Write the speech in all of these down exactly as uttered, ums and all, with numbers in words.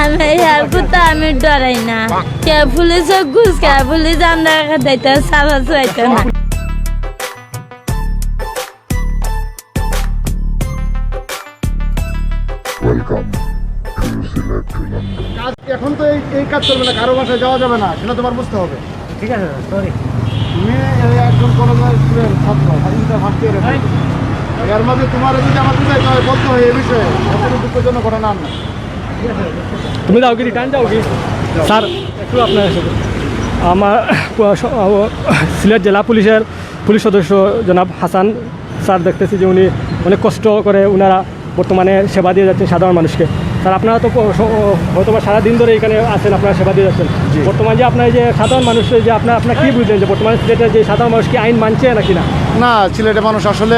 আমি এই হেল্প তো আমি ডরাই না। কে পুলিশে ঘুষ খায়, পুলিশ আমরা দিতে সাহস হইতো না। Welcome to Sylhet to London. কাজ, এখন তো এই এই কাজ চলবে না, কারো বাসায় যাওয়া যাবে না, সেটা তোমার বুঝতে হবে। ঠিক আছে, স্যার, সরি। তুমি এই একজন কলেজের স্টুডেন্ট, ছাত্র, ইন্টার ফার্স্ট ইয়ারে পড়ছো। এর মাঝে তোমার যদি আমার বুঝাইতে হয়, বলতে হয় এই বিষয়ে, এত দুঃখজনক ঘটনা আর না। তুমি যাও কি, রিটার্ন যাও কি? স্যার, একটু আপনার সাথে। আমার সিলেট জেলা পুলিশের পুলিশ সদস্য জনাব হাসান স্যার দেখতেছি যে উনি অনেক কষ্ট করে ওনারা বর্তমানে সেবা দিয়ে যাচ্ছেন সাধারণ মানুষকে। স্যার, আপনারা তো প- স- হয়তো বা সারাদিন ধরে এখানে আছেন, আপনারা সেবা দিয়ে যাচ্ছেন। বর্তমানে যে আপনারা যে সাধারণ মানুষের যে আপনারা আপনারা কি বুঝলেন যে বর্তমানে সিলেটের যে সাধারণ মানুষ কি আইন মানছে নাকি না? না, সিলেটের মানুষ আসলে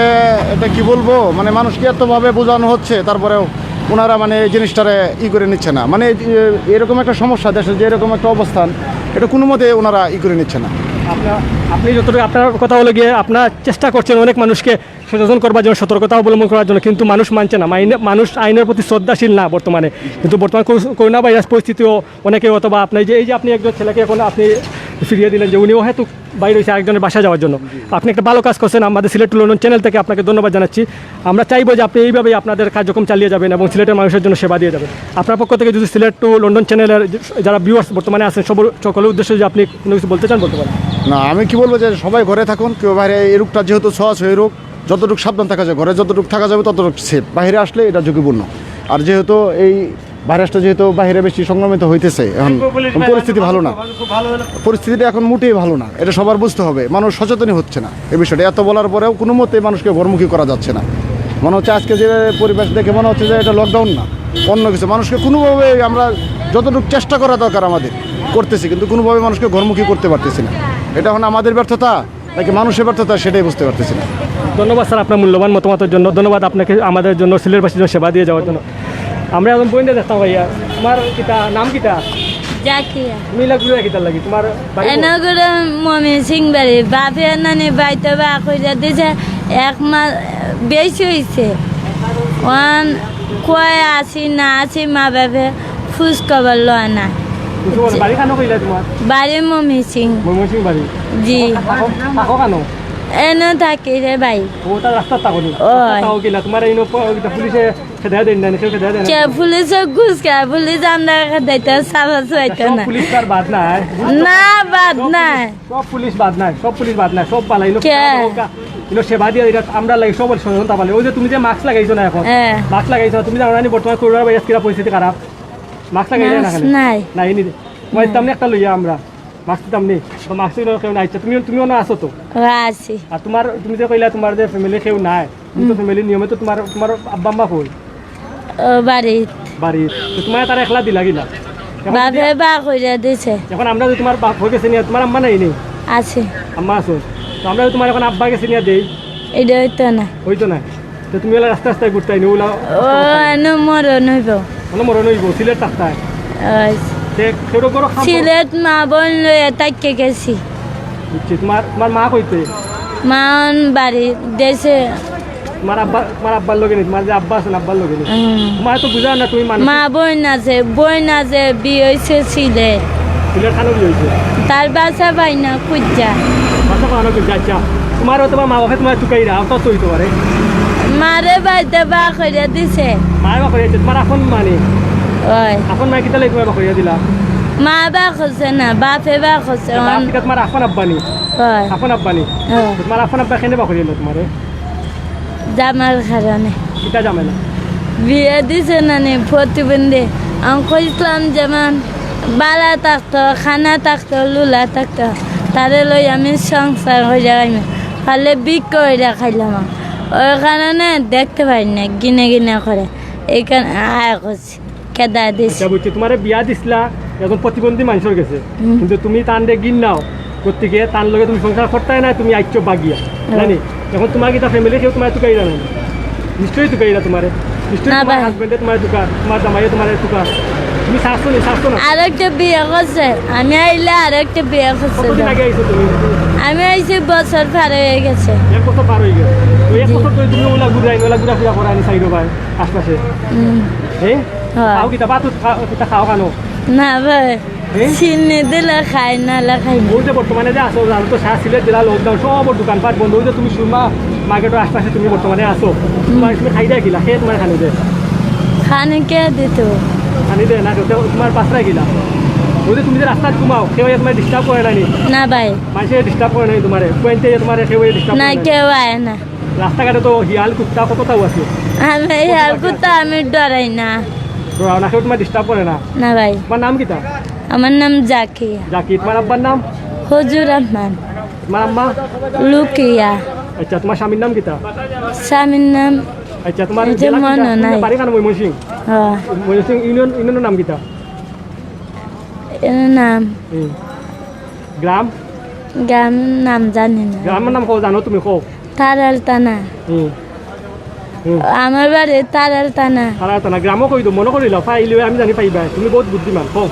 এটা কি বলবো, মানে মানুষকে এতভাবে বোঝানো হচ্ছে, তারপরেও ওনারা মানে এই জিনিসটারে ই করে নিচ্ছে না। মানে এই যে এরকম একটা সমস্যা দেশে, যে এরকম একটা অবস্থান, এটা কোনো মতে ওনারা ই করে নিচ্ছে না। আপনার আপনি যতটুকু আপনার কথা হলো গিয়ে আপনারা চেষ্টা করছেন অনেক মানুষকে সচেতন করবার জন্য, সতর্কতা অবলম্বন করার জন্য, কিন্তু মানুষ মানছে না। মাইনে- মানুষ আইনের প্রতি শ্রদ্ধাশীল না বর্তমানে। কিন্তু বর্তমান করো- করোনা ভাইরাস পরিস্থিতিও অনেকে অথবা আপনি যে এই যে আপনি একজন ছেলেকে এখন আপনি ফিরিয়ে দিলেন যে উনি অহেতুক বাইরে হয়েছে আরেকজনের বাসা যাওয়ার জন্য। আপনি একটা ভালো কাজ করছেন। আমাদের সিলেট টু লন্ডন চ্যানেল থেকে আপনাকে ধন্যবাদ জানাচ্ছি। আমরা চাইবো যে আপনি এইভাবেই আপনাদের কার্যক্রম চালিয়ে যাবেন এবং সিলেটের মানুষের জন্য সেবা দিয়ে যাবেন। আপনার পক্ষ থেকে যদি সিলেট টু লন্ডন চ্যানেলের যারা ভিউয়ার্স বর্তমানে আছেন সব সকলের উদ্দেশ্যে যদি আপনি কোনো কিছু বলতে চান বলতে পারেন। না, আমি কি বলবো যে সবাই ঘরে থাকুন, কেউ বাইরে, এই রোগটা যেহেতু ছোঁয়াছুঁয়ি রোগ, যতটুকু সাবধান থাকা যায়, ঘরে যতটুকু থাকা যাবে ততটুকু সেফ। বাইরে আসলে এটা ঝুঁকিপূর্ণ। আর যেহেতু এই ভাইরাসটা যেহেতু বাইরে বেশি সংক্রমিত হইতেছে, এখন পরিস্থিতি ভালো না, পরিস্থিতিটা এখন মোটেই ভালো না, এটা সবার বুঝতে হবে। মানুষ সচেতনই হচ্ছে না এই বিষয়টা। এত বলার পরেও কোনো মতে মানুষকে ঘরমুখী করা যাচ্ছে না। মনে হচ্ছে আজকে যে পরিবেশ দেখে মনে হচ্ছে যে এটা লকডাউন না, অন্য কিছু। মানুষকে কোনোভাবে আমরা যতটুকু চেষ্টা করা দরকার আমাদের করতেছি, কিন্তু কোনোভাবে মানুষকে ঘরমুখী করতে পারতেছি না। এটা এখন আমাদের ব্যর্থতা নাকি মানুষের ব্যর্থতা, সেটাই বুঝতে পারতেছি না। ধন্যবাদ স্যার আপনার মূল্যবান মতামতের জন্য। ধন্যবাদ আপনাকে আমাদের জন্য, সিলেটবাসীর জন্য সেবা দিয়ে যাওয়ার জন্য। আমরা এখন বইনটা দেখতাম ভাইয়া, তোমার কিতা নাম কিতা? জাকিয়া। তুমি ইলা ঘুরে কিতার লাগি? তোমার বাড়ি কোথায়? এনগরে মমি সিং বাড়ি, বাপে নানি বাইতে বা কইরা দিছে, এক মাস বেশি হইছে। ওয়ান কয় আসি না আসি, মা বাপে খোঁজ খবর লয় না। তুমি তোমার বাড়ি কানো কইলা তোমার? বাড়ি মমি সিং। ময়মনসিংহ বাড়ি? জি। থাকো, থাকো কানো? এনে থাকি রে ভাই। ও, তার রাস্তা থাকো নি? ওই। রাস্তা থাকো কিলা? তোমার এই নো-, প-, ওইটা পুলিশে খেদাই দেন না, কেউ খেদাই দেন না? কে পুলিশে ঘুষ খায়, পুলিশ আমরা দিতে সাহস হইতো সব না। পুলিশ তার বাদ নাই। না, বাদ নাই। সব পুলিশ বাদ নাই, সব পুলিশ বাদ নাই, সব পালাই। ইনো কে? ইনো সেবা দিয়ে এটা আমরা লাগি সব সচেতনতা পালে। ওই যে তুমি যে মাস্ক লাগাইছো না এখন, হ্যাঁ। মাস্ক লাগাইছো না, তুমি জানো না নি বর্তমানে করোনা ভাইরাস কিরা পরিস্থিতি খারাপ? মাস্ক লাগাই না মাস্ক খালি? নাই। নাই নি। তোমার দাম একটা লইয়া আমরা মাস্ক দিতাম নি, তো মাস্ক দিলে কেউ নাই। আচ্ছা, তুমি তুমি অন্য আছো তো? ও আছি। আর তোমার তুমি যে কইলা তোমার যে ফ্যামিলি কেউ নাই, তুমি তো ফ্যামিলির নিয়মে তো তোমার তোমার আব্বা আম্মা কই? ও বাড়ি। বাড়ি। তো তোমার তারা একলা দিলা কিলা? এখন যদি- বাপে বা কইরা দিছে। এখন আমরা যে তোমার বাপ হয়ে গেছে নিয়ে তোমার আম্মা নাই নি? আছে। আম্মা আছো? তো আমরা যে তোমার এখন আব্বা গেছে নিয়ে দেই, এটা হইতো না। হইতো না। তো তুমি ওলা রাস্তা রাস্তায় ঘুরতাই নি, ওলা ও এনে মরণ হইব। মানে মরণ হইব, সিলেট রাস্তায়। ওই সে কেউ করো খাম- সিলেট মা বোন লইয়া তাইকে গেছি। বুঝছি, তোমার তোমার মা কইতে? মা অন বাড়ি দেশে। তোমার আব্বা তোমার আব্বার লগে নেই, তোমার যে আব্বা আছেন আব্বার লগে নেই। হুম। তোমার তো বুঝা না তুমি মানুষ। মা বোন আছে, বোন আছে, বিয়ে হইছে সিলেট। সিলেট খানো বিয়ে হইছে? তার বাসা পাই না খুঁজা। বাসা পানো কি যাচ্ছা? তোমার হয়তো বা মা বাপে তোমার চুকাইরা, অত তো হইতে পারে। মারে বাড়িতে বা কইরা দিছে। মায় বা করে তোমার আপন মানে? ওই। আপন মা কিতা লাগি তোমার বা করিয়া দিলা? মা বা করছে না, বাপে বা করছে। বাপ অন- কিতা তোমার আপন আব্বা নি? ওই। আপন আব্বা নি? হ্যাঁ। তোমার আপন আব্বা কেনে বা করিয়া দিলা তোমারে? জামার কারণে। কিতা জামাই না? বিয়ে দিছে না নি প্রতিবন্ধী। আমি কইছিলাম যেমন বালা থাকতো, খানা থাকতো, লুলা থাকতো, তারে লই আমি সংসার হইয়া খাইলাম। পারলে ভিক্ষা হইয়া খাইলাম। ওই কারণে দেখতে পারি না, গিনে গিনে করে। এই কারণে আয় করছি, কেদায় দিছি। আচ্ছা, বুঝছি। তোমারে বিয়া দিছিলা এখন প্রতিবন্ধী মানুষের গেছে, হুম। কিন্তু তুমি তানরে গিন নাও, গতিকে তান লগে তুমি সংসার করতায় না, তুমি আইছো বাগিয়া, জানি? এখন তোমার কিতা ফ্যামিলি কেউ তোমার তুকাইরা নাই? নিশ্চয়ই তুকাইরা তোমারে, নিশ্চয়ই না তোমার ভাই। হাজবেন্ডে তোমার তুকার, তোমার জামাইয়ে তোমার তুকার। তুমি শাসো নি, শাসো না। আরেকটা বিয়ে করছে, আমি আইলে আরেকটা বিয়ে করছে। কতদিন আগে আইছো তুমি? আমি আইছি বছর পার হয়ে গেছে। এক বছর পার হয়ে গেছে। তো এক বছর ধরে তুমি ওলা ঘুরে আইন, ওলা ঘুরা ফিরা করা আনি সাইডো ভাই আশপাশে। হুম। হ্যাঁ? হ্যাঁ। খাও কিতা? ভাত খা-, কিতা খাও কেনে? না ভাই, এ? চিনি দিলে খাই, না লে খাই না। ওই যে বর্তমানে যে আছো, জানো তো, সারা সিলেট জেলা lockdown, সব দোকানপাট বন্ধ। ওই যে তুমি সুরমা মার্কেটের আশপাশে তুমি বর্তমানে আছো, তোমার তুমি খাই দেয় কিলা? কে তোমার খানি দেয়? খানি কে দিত? খানি দেয় না, কেউ তোমার পাশরা কিলা? ওই যে তুমি যে রাস্তাত ঘুমাও, কেউ তোমার disturb করে না নি? না ভাই। মানুষে disturb করে না নি তোমারে? কুয়াইনতে তোমারে কেউ disturb না, করে না নি? কেউ আয় না। রাস্তাঘাটে তো হিয়াল কুত্তা কতটাও আছে। আমি হিয়াল কুত্তা আমি ডরাই না। ডরাও না, কেউ তোমার disturb করে না? না ভাই। তোমার নাম কিতা? আমার নাম জাকিয়া। জাকি, তোমার আব্বার নাম? হজুর রহমান। তোমার আম্মা? লুকিয়া। আচ্ছা, তোমার স্বামীর নাম কিতা? স্বামীর নাম? আচ্ছা, তোমার এই যে জেলা কিতা? মনে নাই। বাড়ি কানো? ময়মনসিংহ? হ্যাঁ। ময়মনসিংহ ইউনিয়ন, ইউনিয়নের নাম কিতা? এর নাম? হুম। গ্রাম? গ্রাম নাম জানি না। গ্রামের নাম কও, জানো তুমি কও। তারাল থানা। হুম। হুম। আমার বাড়ি তারাল থানা। তারাল থানা। গ্রামও কই তো, মনে করিলাও, পাইলে আমি জানি পাইবা। তুমি বহুত বুদ্ধিমান, কও।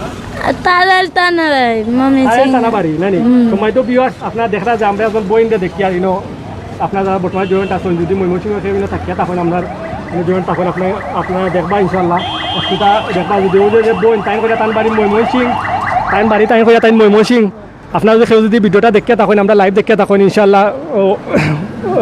তারাল থানা ভাই, মমি তারাল সিং। থানা বাড়ি, না নি? হুম। সম্মানিত viewers, আপনারা দেখরা যে আমরা একজন বইনরে দেখি আর ইনো আপনারা যারা বর্তমানে join আছেন, যদি ময়মনসিংহ কেউ ইনো থাকিয়া তখন আপনার মানে join তখন আপনি, আপনারা দেখবা ইনশাআল্লাহ। অসুবিধা দেখবা যদি ওই যে, যে বইন তাইন কইরা তান বাড়ি ময়মনসিংহ, তাইন বাড়ি তাইন কইরা তাইন ময়মনসিংহ। আপনারা যদি কেউ যদি video টা দেখিয়া তখন, আমরা live দেখিয়া তখন ইনশাআল্লাহ, ও,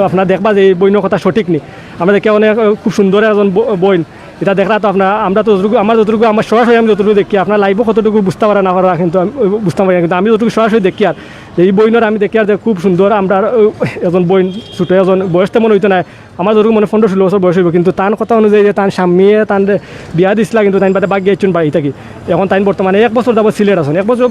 আপনারা দেখবা যে এই বইনর কথা সঠিক নি। আমরা দেখি অনেক, খুব সুন্দর একজন ব-, বইন। এটা দেখরা তো আপনারা, আমরা তো যতটুকু, আমার যতটুকু, আমার সরাসরি আমি যতটুকু দেখি, আপনারা live ও কতটুকু বুঝতা পারা না পারা, কিন্তু আমি, বুঝতা পারি না, কিন্তু আমি যতটুকু সরাসরি দেখি আর এই বইনর আমি দেখি আর যে খুব সুন্দর, আমরা, ও, একজন বইন, ছোট একজন, বয়স তেমন অইতো নায়, আমার যতটুকু মনে পনেরো ষোলো বছর বয়স অইবো, কিন্তু তান কথা অনুযায়ী যে তান স্বামীয়ে তানরে বিয়া দিছলা, কিন্তু তাইন বাদে ভাগি আইছইন বাড়ি থাকি। এখন তাইন বর্তমানে এক বছর যাবত সিলেট আছইন, এক বছর,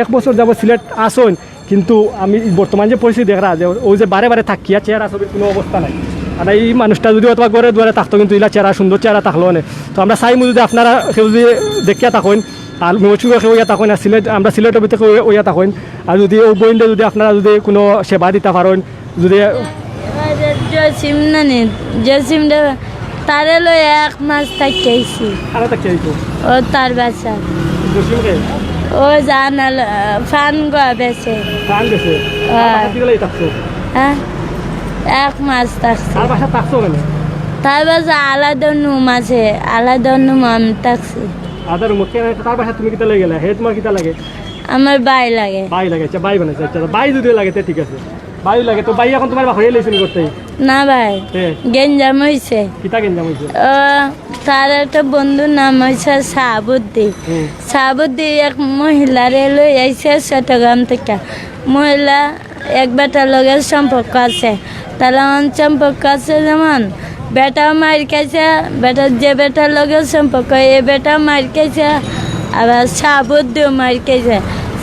এক বছর যাবত সিলেট আছইন, কিন্তু আমি বর্তমান যে পরিস্থিতি দেখরা যে ওই যে বারে বারে থাকিয়া চেহারা ছবির কোনো অবস্থা নাই। আর এই মানুষটা যদি অথবা ঘরে দুয়ারে থাকতো, কিন্তু ইলা চেহারা, সুন্দর চেহারা থাকলো অনে। তো আমরা চাইমু যদি আপনারা কেউ যদি দেখিয়া থাকইন, আর ময়মনসিংহ কেউ ইয়া থাকইন, আর সিলেট, আমরা সিলেটর ভিতরে কেউ ইয়া থাকইন, আর যদি ও বইনরে যদি আপনারা যদি কোনো সেবা দিতা পারইন, যদি জসিম নানি, জসিম রে, তারে লই এক মাস থাকি আইছি। কারা থাকি আইতো? ও তার বাসা। জসিম কে? ও জানাল, ফান গো বেচে। ফান বেচে? হ্যাঁ। তার বাসা কিতা লাগি থাকছো? হ্যাঁ? এক মাস থাকছি। তার বাসা থাকছো কেনে? তার বাসা আলাদা নুম আছে, আলাদা নুম আমি থাকছি। আলাদা রুম কেনে? তার বাসা তুমি কিতা লাগি গেলা? হে তোমার কিতা লাগে? আমার ভাই লাগে। ভাই লাগে, আচ্ছা, ভাই বানাইছে, আচ্ছা, ভাই যদি লাগে, তে ঠিক আছে। ভাই লাগে, তো ভাই এখন তোমার বাপরে লইছে নি করতে? না ভাই, হ্যাঁ। গেঞ্জাম হইছে। কিতা গেঞ্জাম হইছে? ও, তার একটা বন্ধুর নাম হইছে সাবুদ্দি। হুম। সাবুদ্দি এক মহিলারে লই আইছে চট্টগ্রাম থেকে। মহিলা এক বেটার লগে সম্পর্ক আছে, তাহলে আমার সম্পর্ক আছে যেমন বেটাও মাইর খাইছে, বেটা, যে বেটার লগে সম্পর্ক, এ বেটাও মাইর খাইছে, আবার সাবুদ্দিও মাইর খাইছে,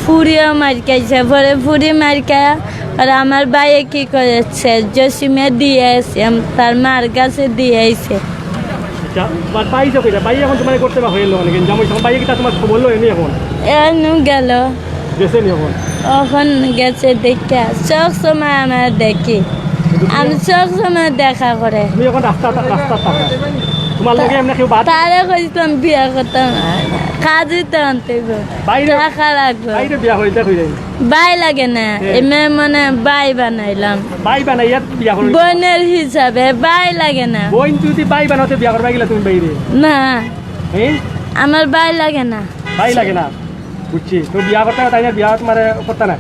ফুরিও মাইর খাইছে, পরে ফুরি মাইর খায়। আর আমার ভাইয়ে কি করেছে, জসিমে দিয়ে আইছে, আম-, তার মার কাছে দিয়ে আইছে। আচ্ছা, বাট ভাই যে কইলা, ভাই এখন তোমার করতে বা হইলো অনেক, যেমন ভাই কিতা তোমার খবর লয় নি এখন? এ নু গেল। গেছে নি এখন? এখন গেছে দেখা, সব সময় আমরা দেখি। আমি সব সময় দেখা করে। তুমি এখন রাস্তা, রাস্তা থাকো। তোমার লগে এমনি কেউ বাদ? তারে কইছিলাম বিয়া করতাম, কাজই তো আনতে গো। বাইরে, টাকা লাগবে। বাইরে বিয়া হইতে হইলে। ভাই লাগে না, হ্যাঁ। এমনি মানে ভাই বানাইলাম। ভাই বানাইয়া বিয়া করো। বোনের হিসাবে ভাই লাগে না। বোন যদি ভাই বানাতে বিয়া করবা গেলে তুমি বাইরে? না। হ্যাঁ? আমার ভাই লাগে না। ভাই লাগে না? বুঝছি। তো বিয়া করতে না, তাই না বিয়া তোমার করতে না?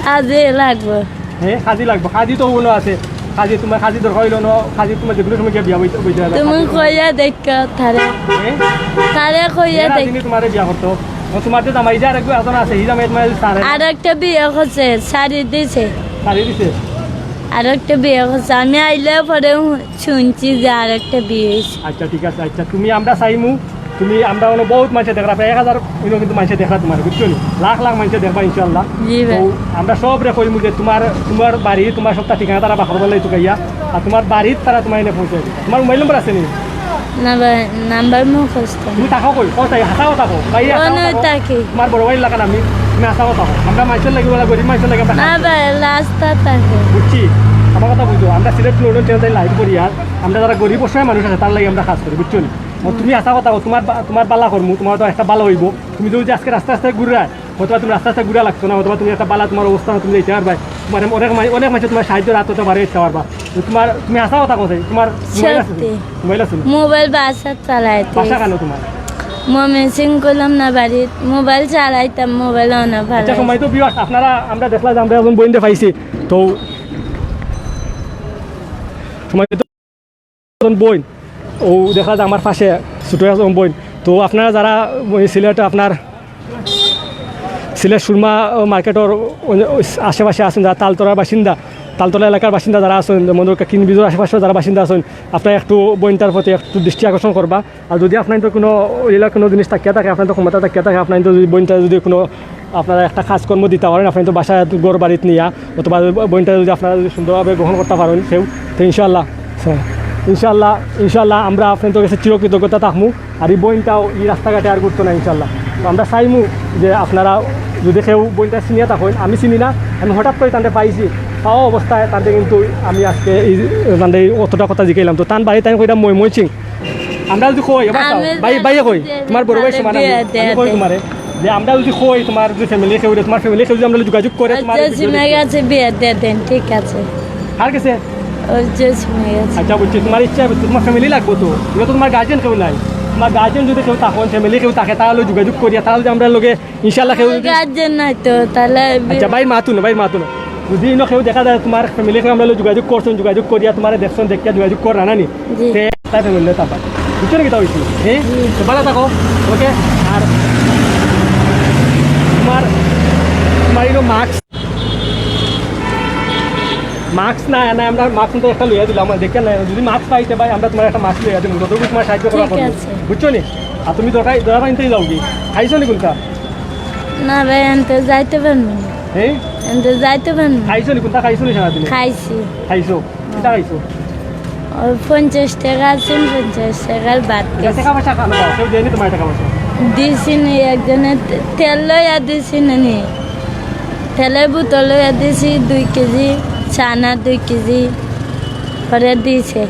কাজে লাগবো। হ্যাঁ, কাজে লাগবো। কাজে তো উনো আছে। কাজে তোমার কাজে দরকার হইলো না, কাজে তোমার যে কোনো সময় গিয়া বিয়া বইতে, বইতে হবে। তুমি কইয়া দেখো তারে। হ্যাঁ? তারে কইয়া এরা দেখ। যিনি তোমারে বিয়া করতো, ও তোমার যে জামাই যে আরেক জন আছে, এই জামাই তোমার সারে। আরেকটা বিয়া করছে, শাড়ি দিছে। শাড়ি দিছে? আরেকটা বিয়া করছে। আমি আইলে পরে শুনছি যে আরেকটা বিয়া হইছে। আচ্ছা, ঠিক আছে। আচ্ছা, তুমি আমরা চাইমু, তুমি আমরা অনো বহুত মানুষে দেখরা, প্রায় এক হাজার অইলো কিন্তু মানুষে দেখরা তোমার, বুঝছো নি? লাখ লাখ মানুষে দেখবা ইনশাআল্লাহ। জি ভাই। তো আমরা সবরে কইমু যে তোমার, তোমার বাড়ি, তোমার সবটা ঠিকানা তারা বাখর বলে তুকাইয়া, আর তোমার বাড়িত তারা তোমার এনে পৌঁছে দিবে। তোমার মোবাইল নম্বর আছে নি? না ভাই, নাম্বার মুখস্থ। তুমি থাকো কই? কোথায়? হাসাও থাকো। ভাই, হাসাও অনো থাকো। থাকি। তোমার বড় ভাই এলাকা না আমি, তুমি হাসাও থাকো। আমরা মানুষের লাগি, ওরা গরিব মানুষের লাগি আমরা না কাজ করি। ভাই, রাস্তা থাকে। বুঝছি। আমার কথা বুঝো, আমরা সিলেট লোডন চ্যানেল লাইভ করি আর আমরা যারা গরিব অসহায় মানুষ আছে, তার লাগি আমরা কাজ করি, বুঝছো নি? ও, তুমি আশা কথা কও, তোমার বা-, তোমার বালা করমু, তোমার তো একটা বালা হইব। তুমি যদি আজকে রাস্তা রাস্তায় ঘুরে, হয়তো তুমি রাস্তা রাস্তায় ঘুরা লাগতো না, হয়তো তুমি একটা বালা তোমার অবস্থা তুমি যাইতে পারবায়। মানে অনেক মাই-, অনেক মাইনষে তুমার সাহায্যর আত অইতে পারে, দিতা পারবা। তো তুমার, তুমি হাছা কথা কও, তুমার মোবাইল আছে? সত্যি। মোবাইল আছে নি? মোবাইল বাসাত চালাইতে। বাসা কানো তুমার? ময়মনসিংহ কইলাম না বাড়িত। মোবাইল চালাইতাম, মোবাইল অনা আচ্ছা, ফালাই। সম্মানিত viewers, আপনারা, আমরা দেখলাম যে আমরা একজন বইনরে পাইছি। তো সম্মানিত একজন বইন, ও দেখলা যে আমার পাশে ছোট একজন বইন। তো আপনারা যারা ওই সিলেটে আপনার সিলেট সুরমা মার্কেটর ওই আশেপাশে আছইন, যারা তালতলার বাসিন্দা, তালতলা এলাকার বাসিন্দা যারা আছইন, মনে করি কিনবিজর আশেপাশে যারা বাসিন্দা আছইন, আপনারা একটু বইনটার প্রতি একটু দৃষ্টি আকর্ষণ করবা। আর যদি আপনার তো কোনো ওইলা কোনো জিনিস থাকিয়া থাকে, আপনার তো ক্ষমতা থাকিয়া থাকে, আপনার তো যদি বইনটা যদি কোনো আপনারা একটা কাজকর্ম দিতা পারইন, আপনার তো বাসায় ঘর বাড়িত নিয়া, অথবা বইনটা যদি আপনারা যদি সুন্দরভাবে গ্রহণ করতা পারইন কেউ, তো ইনশাআল্লাহ, হ্যাঁ, ইনশাআল্লাহ, ইনশাআল্লাহ আমরা আপনার তো গেছে চিরকৃতজ্ঞতা থাকমু। আর ই বইনটাও ই রাস্তাঘাটে আর ঘুরতো না ইনশাআল্লাহ। তো আমরা চাইমু যে আপনারা যদি কেউ বইনটা চিনিয়া থাকইন, আমি চিনি না, আমি হঠাৎ করে তানরে পাইছি, পাওয়া অবস্থায় তানরে কিন্তু আমি আজকে এই তানরে অতটা কথা জিকাইলাম। তো তান বাড়ি তাইন কইরা ময়মনসিং। আমরা যদি কই, এবার চাও, আমি ভাই, ভাইয়ে কই, যে তুমার বড় ভাই সমান আমি। বিয়া দেয়া আমি কই দেন। তুমারে, যে আমরা যদি কই, তুমার যদি ফ্যামিলি কেউ, তুমার ফ্যামিলি কেউ যদি আমরা যোগাযোগ করে, তুমার আচ্ছা, video সিমে দেখে। গেছে বিয়া দিয়ে দেন, ঠিক আছে। কার গেছে? ওই যে সিমে গেছে। আচ্ছা, বুঝছি, তুমার ইচ্ছা, তুমার ফ্যামিলি লাগবো তো, ইনো তো তুমার গার্জিয়ান কেউ নাই। তুমার গার্জিয়ান যদি কেউ থাকইন, ফ্যামিলি কেউ থাকে, তাহলে যোগাযোগ করিয়া, তাহলে যদি আমরা লগে ইনশাআল্লাহ কেউ যদি গার্জিয়ান নাই তো, তাহলে বি- আচ্ছা, ভাইর মাতুন, ভাইর মাতুন। যদি ইনো কেউ দেখা যায়, তুমার ফ্যামিলি কেউ আমরা লগে যোগাযোগ করছইন, যোগাযোগ করিয়া তুমারে দেখছইন, দেখিয়া যোগাযোগ কররা না নি? জি। তে তাই ফ্যামিলি তারপর। বুঝছো নি কিতা কইছি? হ্যাঁ? জি। তো ভালা থাকো, ওকে? আর তুমার, তুমার ইনো মাস্ক, মাস্ক না, না, আমরা মাস্ক তো একটা লইয়া দিলাম, দেখে না, যদি মাস্ক পাইতে ভাই, আমরা তুমার একটা মাস্ক লইয়া দিমু, যতটুকু তুমার সাহায্য করা ঠিক পড়বো। আছে। বুঝছো নি? আর তুমি দরকার, দরকার আনতেই যাওগি। খাইছো নি কুন্তা? না ভাই, আনতে যাইতে পারবো না। হ্যাঁ? আনতে যাইতে পারবো না। খাইছো নি কুন্তা? খাইছো নি সারাদিনে? খাইছি। খাইছো? কিতা খাইছো? ওই পঞ্চাশ টেকা আছে, পঞ্চাশ টেকার ভাত এটা খাইছি। টেকা পয়সা খানো, কেউ দেয়নি তুমার টেকা পয়সা? দিছি নি, একজনে তে-, তেল লইয়া দিছি না নি। তেলের বোতল লইয়া দিছি দুই কেজি, চানা দুই কেজি, পরে দিছে।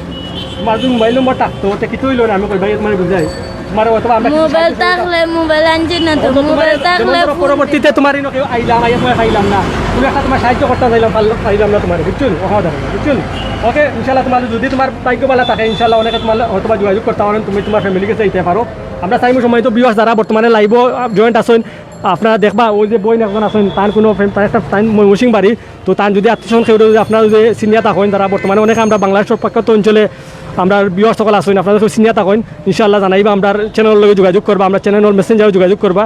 তুমার যদি মোবাইল নম্বর থাকতো, তে কিতা অইলো না, আমি কই ভাই, তুমারে বুঝাই। তুমারে অথবা আমরা কিছু মোবাইল সাহায্য করতাম। থাকলে মোবাইল আনছি না তো, অথবা তুমারে মোবাইল থাকলে যেমন ধরো তো পরবর্তীতে তুমার ইনো কেউ আইলাম, আইয়া তুমারে পাইলাম না, কোনো একটা তুমার সাহায্য করতাম চাইলাম, পারল-, পাইলাম না তুমারে, বুঝছো নি? ওখানে দাঁড়ানো, বুঝছো নি? ওকে, ইনশাআল্লাহ তুমার যদি তুমার ভাগ্য ভালা থাকে, ইনশাআল্লাহ অনেকে তুমার হয়তো বা যোগাযোগ করতা পারইন, তুমি তুমার ফ্যামিলির গেছে যাইতে পারো। আমরা চাইমু সম্মানিত viewers যারা বর্তমানে live-ও join আছইন, আপনারা দেখবা ওই যে বইন একজন আছইন, তান কোনো friend, তান একটা, তান ময়মনসিং বাড়ি, তো তান যদি আত্মীয় স্বজন কেউ যদি আপনারা যদি চিনিয়া থাকইন, যারা বর্তমানে অনেকে আমরা বাংলাদেশর প্রখ্যাত অঞ্চলে আমরার viewers সকল আছইন, আপনারা যদি চিনিয়া থাকইন, ইনশাআল্লাহ জানাইবা, আমরার channel-র লগে যোগাযোগ করবা, আমরার channel-র messenger-ও যোগাযোগ করবা।